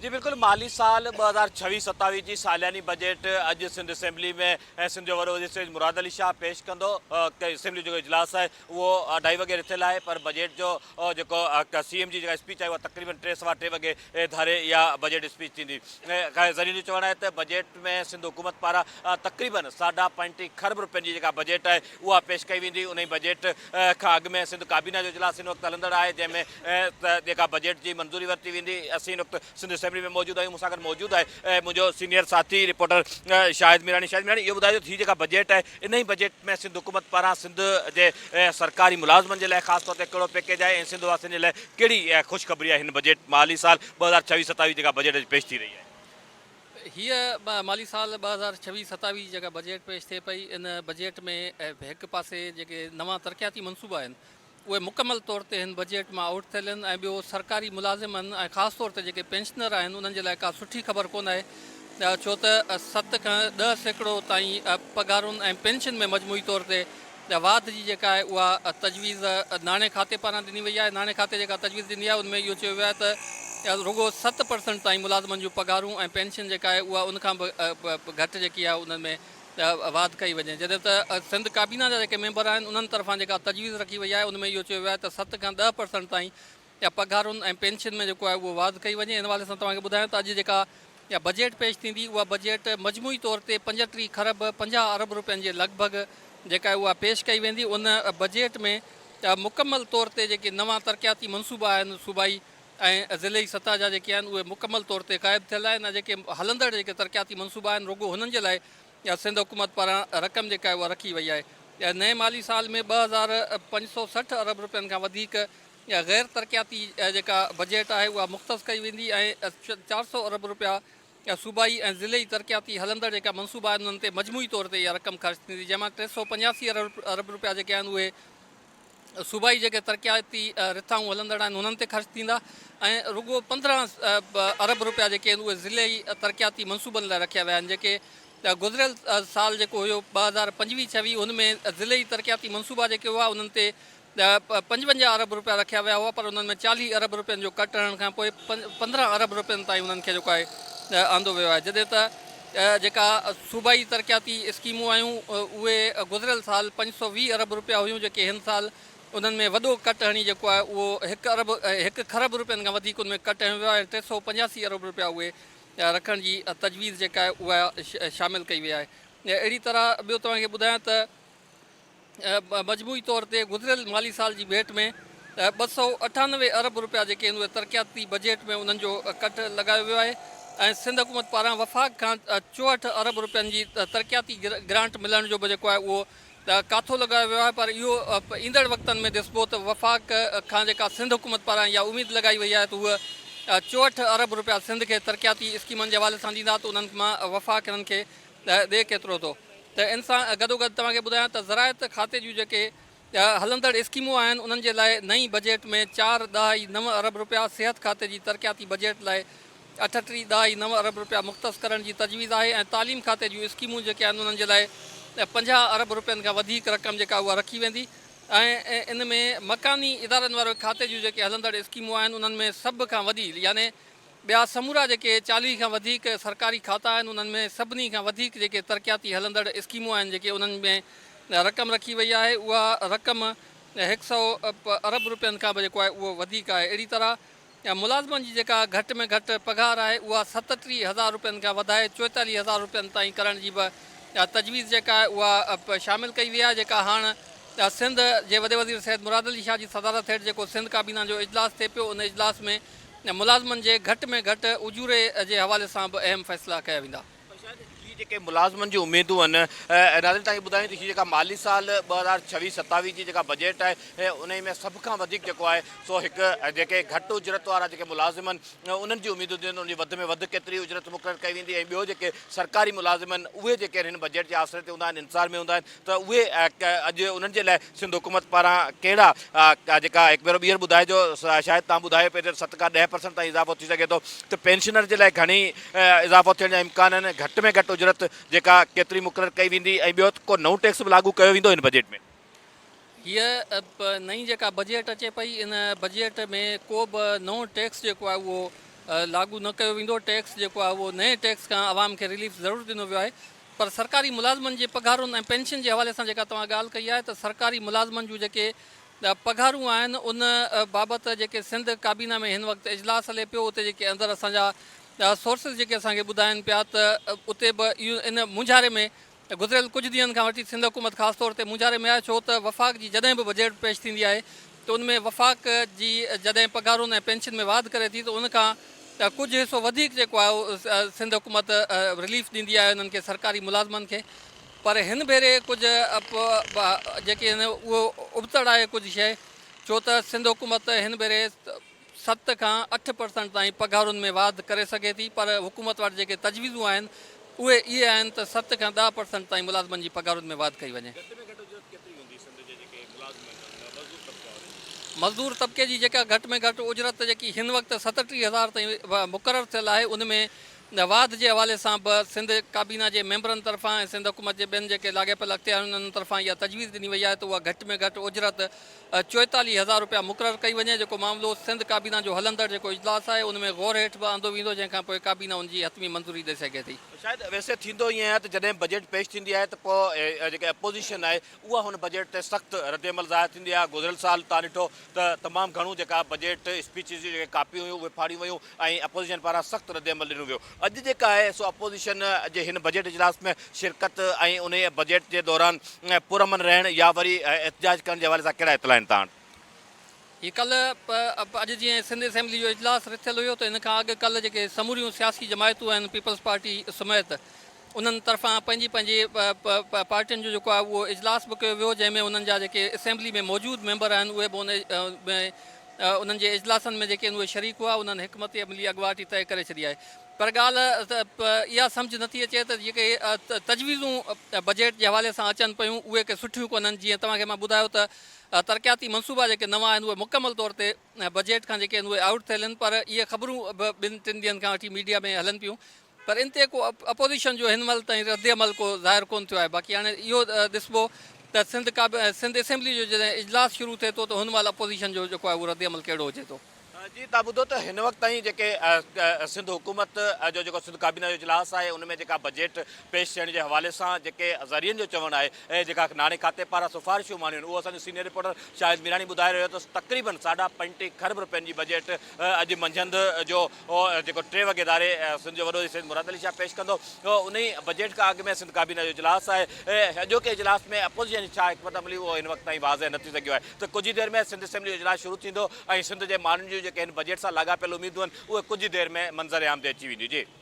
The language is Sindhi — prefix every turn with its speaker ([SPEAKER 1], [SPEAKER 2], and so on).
[SPEAKER 1] جي بلڪل مالي سال 2026 27 جي سالياني بجيٽ اڄ سنڌ اسيمبلي ۾ سنڌ جو وڏو وزير سيد مراد علي شاهه پيش ڪندو. اسيمبلي جو جيڪو اجلاس آهي اهو اڍائي وڳي رٿيل آهي پر بجيٽ جو جيڪو سي ايم جي جيڪا اسپيچ آهي اها تقريبن ٽي سوا ٽي وڳي ڌاري اها بجيٽ اسپيچ ٿيندي. ذريعن جو چوڻ آهي ته بجيٽ ۾ سنڌ حڪومت پاران تقريبن ساڍا پنجٽيهه کرب روپين جي جيڪا بجيٽ آهي اها پيش ڪئي ويندي. انهي بجيٽ کان اڳ ۾ سنڌ ڪابينا جو اجلاس هن وقت هلندڙ آهي جنهن ۾ جيڪا بجيٽ جي منظوري ورتي ويندي. اسين هن وقت سنڌ اسيمبلي ۾ موجود آهيون. مون سان گڏ موجود آهي منهنجو سينيئر ساٿي رپورٽر شاهد ميراڻي. شاهد ميراڻي اهو ٻڌايو ته هي جيڪا بجيٽ آهي انهي بجيٽ ۾ سنڌ حڪومت پاران سنڌ جي سرڪاري ملازمن جي لاء خاص طور تي ڪهڙو پيڪيج آهي ۽ سنڌ واسين جي لاء ڪهڙي خوشخبري آهي هن بجيٽ مالي سال 2026 27 جيڪا بجيٽ اڄ پيش ٿي رهي آهي.
[SPEAKER 2] هيء مالي سال 2026 27 جي جيڪا بجيٽ پيش ٿئي پئي ان بجيٽ ۾ هڪ پاسي جيڪي نوان ترقياتي منصوبا آهن اهي مڪمل طور تي هن بجيٽ مان آئوٽ ٿيل آهن ۽ ٻيو سرڪاري ملازمن ۽ خاص طور تي جيڪي پينشنر آهن انهن جي لاء ڪا سٺي خبر ڪونه آهي ڇو ته 7 کان 10% تائين پگهارن ۽ پينشن ۾ مجموعي طور تي واڌ جي جيڪا آهي اها تجويز ناڻي کاتي پاران ڏني وئي آهي. ناڻي کاتي جيڪا تجويز ڏني آهي ان ۾ اهو چيو ويو آهي ته رڳو 7% تائين ملازمن جون پگهارون ۽ پينشن جيڪا آهي اها ان کان به گهٽ جيڪي آهي انهن ۾ واڌ ڪئي وڃي. جڏهن ته سنڌ ڪابينا جا جيڪي ميمبر آهن انهن طرفان جيڪا تجويز رکي وئي آهي ان ۾ اهو چيو ويو آهي ته 7 کان 10% تائين پگهارن ۽ پينشن ۾ جيڪو آهي اهو واڌ ڪئي وڃي. ان حوالي سان توهان کي ٻڌايان ته اڄ جيڪا بجيٽ پيش ٿيندي اها بجيٽ مجموعي طور تي 35 کرب 50 ارب روپين جي لڳ ڀڳ جيڪا آهي اها پيش ڪئي ويندي. ان بجيٽ ۾ مڪمل طور تي جيڪي نوان ترقياتي منصوبا آهن صوبائي ۽ ضلعي سطح جا جيڪي آهن اهي مڪمل طور تي غائب ٿيل آهن ۽ جيڪي هلندڙ جيڪي ترقياتي منصوبا آهن رڳو هنن جي لاء سنڌ حڪومت پاران رقم جيڪا آهي اها رکي وئي آهي. نئين مالي سال ۾ 2560 ارب روپين کان وڌيڪ غير ترقياتي جيڪا بجيٽ آهي اها مختص ڪئي ويندي ۽ 400 ارب روپيا صوبائي ۽ ضلعي ترقياتي هلندڙ جيڪا منصوبا آهن انهن تي مجموعي طور تي اها رقم خرچ ٿيندي جنهن مان 385 ارب روپيا جيڪي آهن اهي صوبائي جيڪي ترقياتي رٿائون هلندڙ آهن انهن تي خرچ ٿيندا ۽ رڳو 15 ارب روپيا جيڪي آهن اهي ضلعي ترقياتي منصوبن لاء رکيا ويا آهن جيڪي گذريل سال جيڪو هيو 2025 26 ان ۾ ضلعي ترقياتي منصوبا جيڪي هئا انهن تي 55 ارب روپيا رکيا ويا هئا پر انهن ۾ 40 ارب روپين جو ڪٽ هڻڻ کان پوء 15 ارب روپين تائين انهن کي جيڪو آهي آندو ويو آهي جڏهن ته جيڪا صوبائي ترقياتي اسڪيمون آيون اهي گذريل سال 520 ارب روپيا هيون جيڪي هن سال انهن ۾ وڏو ڪٽ هڻي جيڪو آهي اهو هڪ ارب هڪ کرب روپين کان وڌيڪ ان ۾ ڪٽ هنيو ويو آهي ۽ 385 ارب روپيا اهي رکڻ جي تجويز جيڪا آهي اها شامل ڪئي وئي آهي اهڙي طرح ٻيو توهان کي ٻڌايان ته مجموعي طور تي گذريل مالي سال جي ڀيٽ ۾ 298 ارب رپيا جيڪي آهن اهي ترقياتي بجيٽ ۾ انهن جو ڪٽ لڳايو ويو آهي ۽ سنڌ حڪومت پاران وفاق کان 64 ارب رپين جي ترقياتي گرانٽ ملڻ جو به جيڪو آهي اهو ڪاٿو لڳايو ويو آهي پر اهو ايندڙ وقتن ۾ ڏسبو ته وفاق کان جيڪا سنڌ حڪومت پاران اها اميد لڳائي وئي آهي ته هوء 64 ارب رپيا سنڌ کي ترقياتي اسڪيمن جي حوالي سان ڏيندا ته انهن مان وفاق هنن کي ڏي ڪيترو ٿو ته ان سان گڏوگڏ توهان کي ٻڌايان ته زراعت کاتي جون جيڪي هلندڙ اسڪيمون آهن انهن جي لاء نئين بجيٽ ۾ چار ڏهائي نو ارب رپيا، صحت کاتي جي ترقياتي بجيٽ لاء اٺٽيهه ڏهائي نو ارب رپيا مختص ڪرڻ جي تجويز آهي ۽ تعليم کاتي جون اسڪيمون جيڪي آهن انهن جي لاء 50 ارب رپين کان وڌيڪ رقم جيڪا اها رکي ويندي ۽ ان ۾ مڪاني ادارن واري کاتي جون جيڪي هلندڙ اسڪيمون آهن انهن ۾ سڀ کان وڏي يعني ٻيا سمورا جيڪي 40 کان وڌيڪ سرڪاري کاتا آهن انهن ۾ سڀني کان وڌيڪ جيڪي ترقياتي هلندڙ اسڪيمون آهن جيڪي انهن ۾ رقم رکي وئي آهي اها رقم هڪ سئو ارب روپين کان به جيڪو آهي اهو وڌيڪ آهي اهڙي طرح ملازمن جي جيڪا گهٽ ۾ گهٽ پگهار آهي اها 37 هزار روپين کان وڌائي 44 هزار روپين تائين ڪرڻ جي به تجويز جيڪا آهي اها شامل ڪئي وئي آهي جيڪا هاڻ سنڌ جي وڏي وزير سيد مراد علي شاهه جي صدارت هيٺ جيڪو سنڌ ڪابينا جو اجلاس ٿئي پيو ان اجلاس ۾ ملازمن جي گهٽ ۾ گهٽ اجوري جي حوالي سان به اهم فيصلا ڪيا ويندا.
[SPEAKER 1] هي جيڪي ملازمن جون اميدون آهن ناظرين توهان کي ٻڌايون ته هي جيڪا مالي سال 2026 27 جي جيڪا بجيٽ آهي انهي ۾ سڀ کان وڌيڪ جيڪو آهي سو هڪ جيڪي گهٽ اجرت وارا جيڪي ملازم آهن انهن جون اميدون ٿيون انهن جي وڌ ۾ وڌ ڪيتري اجرت مقرر ڪئي ويندي ۽ ٻيو جيڪي سرڪاري ملازم آهن اهي جيڪي هن بجيٽ جي آسري تي هوندا آهن انتظار ۾ هوندا آهن ته اهي اڄ انهن جي لاء سنڌ حڪومت پاران ڪهڙا جيڪا هڪ ڀيرو ٻيهر ٻڌائجو شايد توهان ٻڌايو پئي ته 7 کان 10% تائين اضافو ٿي سگهي ٿو ته پينشنر جي لاء گهڻي اضافو ٿيڻ جا امڪان آهن گهٽ ۾ گهٽ اجرت جيڪا ڪيتري مقرر ڪئي ويندي ۽ ٻيو ڪو نئون ٽيڪس به لاڳو ڪيو ويندو هن بجيٽ ۾.
[SPEAKER 2] هيء نئين جيڪا بجيٽ اچي پئي ان بجيٽ ۾ ڪو به نئون ٽيڪس جيڪو آهي اهو لاڳو نه ڪيو ويندو، ٽيڪس جيڪو آهي اهو نئين ٽيڪس کان عوام کي رليف ضرور ڏنو ويو آهي پر سرڪاري ملازمن جي پگهارن ۽ پينشن جي حوالي سان جيڪا توهان ڳالهه ڪئي آهي ته سرڪاري ملازمن جون جيڪي پگهارون آهن ان بابت جيڪي سنڌ ڪابينا ۾ هن وقت اجلاس هلي پيو اتي جيڪي اندر اسان جا سورسز جيڪي اسان کي ٻڌائين پيا ته اتي به اهو ان مونجهاري ۾ گذريل ڪجهه ڏينهن کان وٺي سنڌ حڪومت خاص طور تي مونجهاري ۾ آهي ڇو ته وفاق جي جڏهن به بجيٽ پيش ٿيندي آهي ته ان ۾ وفاق جي جڏهن پگهارن ۽ پينشن ۾ واڌ ڪري ٿي ته ان کان ڪجهه حصو وڌيڪ جيڪو آهي اهو سنڌ حڪومت رليف ڏيندي آهي انهن کي سرڪاري ملازمن کي پر هن ڀيري ڪجهه جيڪي آهن اهو ابتڙ آهي ڪجهه شيء ڇو ته سنڌ حڪومت هن ڀيري 7 کان 8 پرسنٽ تائين پگهارن ۾ واڌ ڪري سگهي ٿي پر حڪومت وٽ جيڪي تجويزون آهن اهي اهي آهن ته 7 کان 10 پرسنٽ تائين ملازمن جي پگهارن ۾ واڌ ڪئي وڃي.
[SPEAKER 1] گهٽ ۾ گهٽ اجرت ڪيتري هوندي سنڌ جي جيڪي ملازم آهن مزدور طبقو آهي انهن جي؟
[SPEAKER 2] مزدور طبقي جي جيڪا گهٽ ۾ گهٽ اجرت جيڪي هن وقت 37 هزار تائين مقرر ٿيل آهي ان ۾ واڌ جي حوالي سان به سنڌ ڪابينا جي ميمبرن طرفان ۽ سنڌ حڪومت جي ٻين جيڪي لاڳاپيل اختيارين انهن طرفان اها تجويز ڏني وئي آهي ته اها گهٽ ۾ گهٽ اجرت 44 هزار رپيا مقرر ڪئي وڃي جيڪو معاملو سنڌ ڪابينا جو هلندڙ جيڪو اجلاس آهي ان ۾ غور هيٺ به آندو ويندو جنهن کان پوء ڪابينا ان جي حتمي منظوري ڏئي سگهي ٿي.
[SPEAKER 1] شايد ويسي ٿيندو ائين آهي ته جڏهن بجيٽ پيش ٿيندي آهي ته پوء جيڪا اپوزيشن آهي اها هن بجيٽ تي سخت ردعمل ظاهر ٿيندي آهي گذريل سال تان ڏٺو ته تمام گهڻو جيڪا بجيٽ اسپيچز جون جيڪي ڪاپيون هيون اهي ڦاڙيون ويون ۽ اپوزيشن پاران سخت ردعمل ڏنو ويو اڄ جيڪا آهي سو اپوزيشن جي هن بجيٽ اجلاس ۾ شرڪت ۽ انهي بجيٽ جي دوران پرامن رهڻ يا وري احتجاج ڪرڻ جي حوالي سان ڪهڙا اطلاع آهن تان وٽ؟
[SPEAKER 2] هي ڪلهه اڄ جيئن سنڌ اسيمبلي جو اجلاس رٿيل هيو ته ان کان اڳ ڪلهه جيڪي سموريون سياسي جماعتون آهن پيپلز پارٽي سميت انهن طرفان پنهنجي پنهنجي پارٽين جو جيڪو آهي اهو اجلاس به ڪيو ويو جنهن ۾ انهن جا جيڪي اسيمبلي ۾ موجود ميمبر آهن اهي به ان ۾ انهن جي اجلاسن ۾ جيڪي اهي شريڪ هئا انهن حڪمت عملي اڳواٽ ئي طئي ڪري ڇڏي آهي پر ڳالهه اها سمجهه نٿي اچي ته جيڪي تجويزون بجيٽ جي حوالي سان اچن پيون اهي ڪي سٺيون ڪونهن جيئن توهان کي مان ٻڌايو ته ترقياتي منصوبا جيڪي نوان آهن اهي مڪمل طور تي بجيٽ کان جيڪي آهن اهي آئوٽ ٿيل آهن پر اهي خبرون به ٻن ٽن ڏينهن کان وٺي ميڊيا ۾ هلن پيون پر ان تي ڪو اپوزيشن جو هن مهل تائين رد عمل ڪو ظاهر ڪونه ٿيو آهي باقي هاڻي اهو ڏسبو ته سنڌ سنڌ اسيمبلي جو جڏهن اجلاس شروع ٿئي ٿو ته هن مهل اپوزيشن جو جيڪو آهي اهو رد عمل ڪهڙو هجي ٿو.
[SPEAKER 1] جي تان ٻڌو ته هن وقت تائين جيڪي سنڌ حڪومت جو جيڪو سنڌ ڪابينا جو اجلاس آهي ان ۾ جيڪا بجيٽ پيش ٿيڻ جي حوالي سان جيڪي ذريعن جو چوڻ آهي ۽ جيڪا ناڻي کاتي پاران سفارشون ماڻيون آهن اهو اسان جو سينيئر رپورٽر شاهد ميراڻي ٻڌائي رهيو ته تقريبن ساڍا 35 کرب روپين جي بجيٽ اڄ منجهند جو جيڪو 3 وڳي ڌاري سنڌ جو وڏو وزير سيد مراد علي شاهه پيش ڪندو. انهي بجيٽ کان اڳ ۾ سنڌ ڪابينا جو اجلاس آهي. اڄوڪي اجلاس ۾ اپوزيشن جي ڇا حڪمت عملي اهو هن وقت تائين واضح نه ٿي سگهيو آهي ته ڪجهه ئي دير ۾ سنڌ اسيمبلي جو اجلاس شروع ٿيندو ۽ سنڌ جي ماڻهن جون جيڪي هن بجيٽ سان لاڳاپيل اميدون آهن اهي ڪجهه ئي دير ۾ منظر عام تي اچي وينديون. جي.